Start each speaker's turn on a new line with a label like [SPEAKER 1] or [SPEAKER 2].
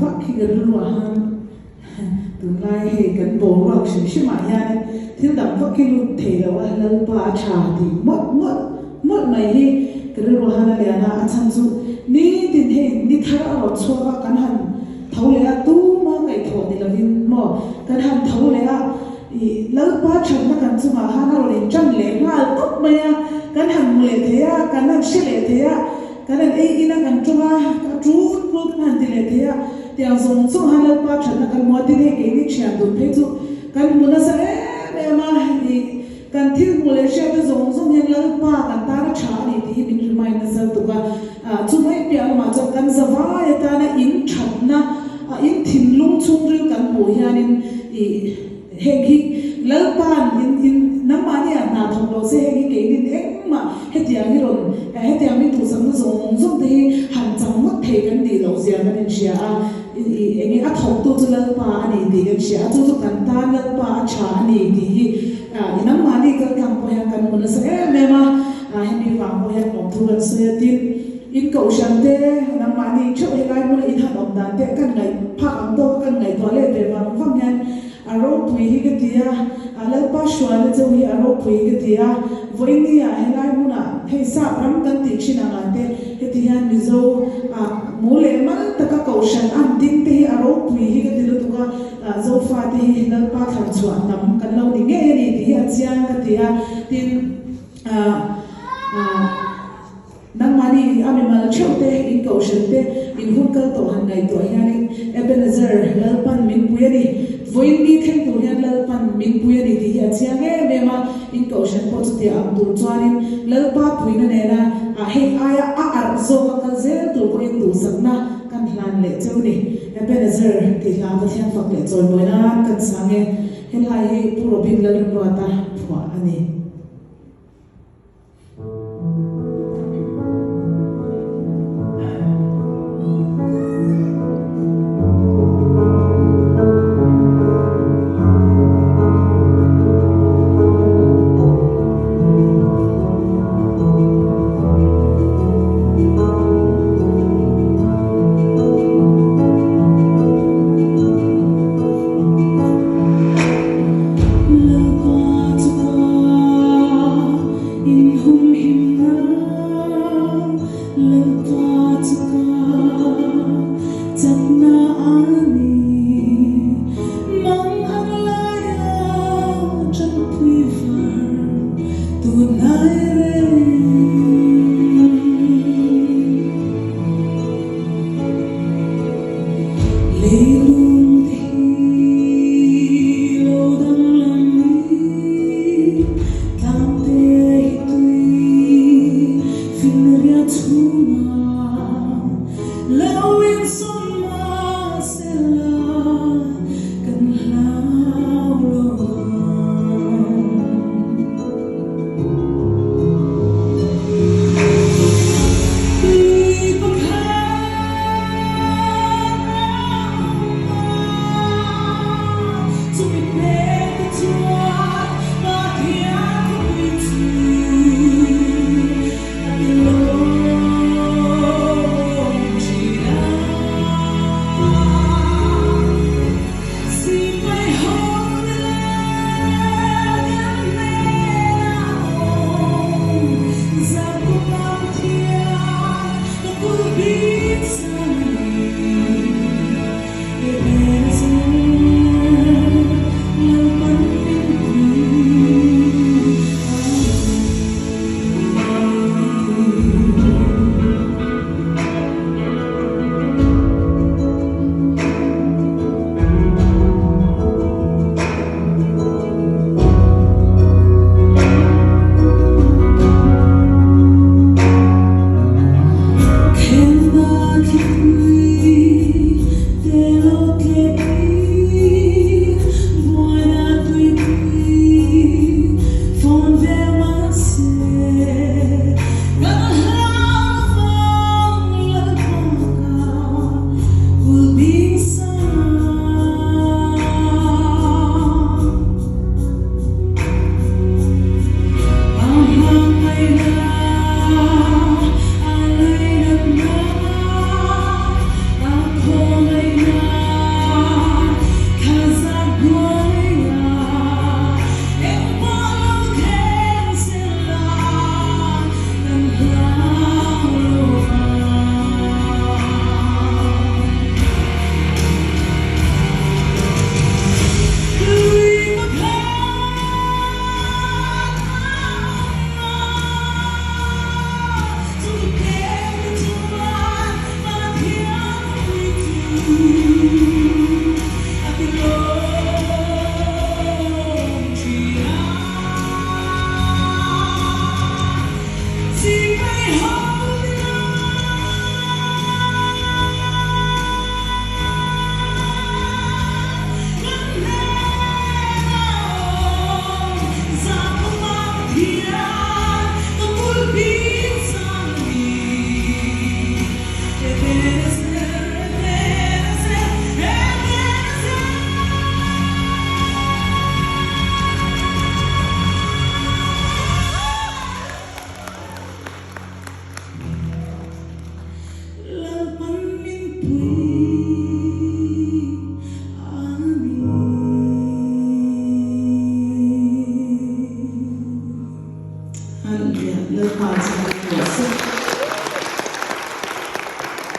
[SPEAKER 1] vak hi ka rilruah han tunlai hei kan boruak hrim hrimah hianin thil dang vak hi lut thei lo a, Lalpa a tha tih mawlh mawlh mawlh mai hi ka rilruah han a lian a, a chhan chu nitin hei ni thar a rawn chhuak a, kan han tho leh a, tuma ngaihthawh ni lovin maw kan han tho leh a, Ih, Lalpa thatna kan chungah khan a rawn inṭan leh nghal tawp mai a, kan han hmu leh thei a, kan han hre leh thei a, kan han ei in a, kan ṭawng a, a ṭut ṭut kan han ti leh thei a, tiang zawng zawng khan Lalpa thatna kan hmu a, tin hei keini ṭhian dun phei chu kan hmu nasa em em a, ih, kan thil hmuh leh hriatna zawng zawng hian Lalpa kan tan a ṭha a ni tih hi min remind nasa lutuk a, ah, chu mai piah lamah chuan kan zavai atana in ṭhatna, ah, in thinlung chhungril kan hmuh hianin, ih, Heng hi Lalpa'n in in nangmahni ah hna thawk lo se heng hi keinin engmah hetiang hi rawn hetiang mi duhsakna zawng zawng te hi han chang ngawt thei kan nih loh zia kan inhria a, i enge a thawktu chu Lalpa a ni tih kan hria a, chu chu kan tan Lalpa a tha a ni tih hi i nangmahni kaltlang pawh hian kan hmu nasa em em a, hemi vang pawh hian lawmthu kan sawi a, tin in kohhran te nangmahni theuh helai hmuna in han awm dan te kan ngaih phak ang tawk a kan ngaihtuah let ve vang vang hian A ropui hi ka ti a, a Lalpa hruaina cheu hi a ropui hi ka ti a, vawinia helai hmunah hei sap ram kan tih thin angah te heti hian Mizo ah mu leh mal taka kohhran an ding te hi a ropui hi ka ti lutuk a, Zofa te hi Lalpa thlan chhuah hnam kan lo ni ngei a ni tih hi a chiang ka ti a, tin ah ah. Nangmahni a mimal theuh te, in kohhran te, in hun kal tawh han ngaihtuah hianin Ebenezer, Lalpan min pui a ni. Vawiin mi thleng tur hian Lalpan min pui a ni tih hi a chiang em em a, in kohhran pawh chutia ang tur chuanin Lalpa puina nena ah hei aia a arh zawk a kal zel tur pawhin duhsakna kan hlan leh cheu ni. Ebenezer tih hla Pathian fak leh chawimawi nan kan sang e. Helai hi Pu Robin Lalrinruata phuah a ni.
[SPEAKER 2] Lalpa chu ka inhumhimna, Lalpa chu ka chakna a ni. Mang ang laia tanpui var tunlai reng. Leilung te hi lo danglam i, tlang te hi tui finriat chhungah lo insawn mahsela kan hlau lo vang. Tui pakhat Chumi hmel te chuan Pathian khawpui chu a ti lawm thin a. pui.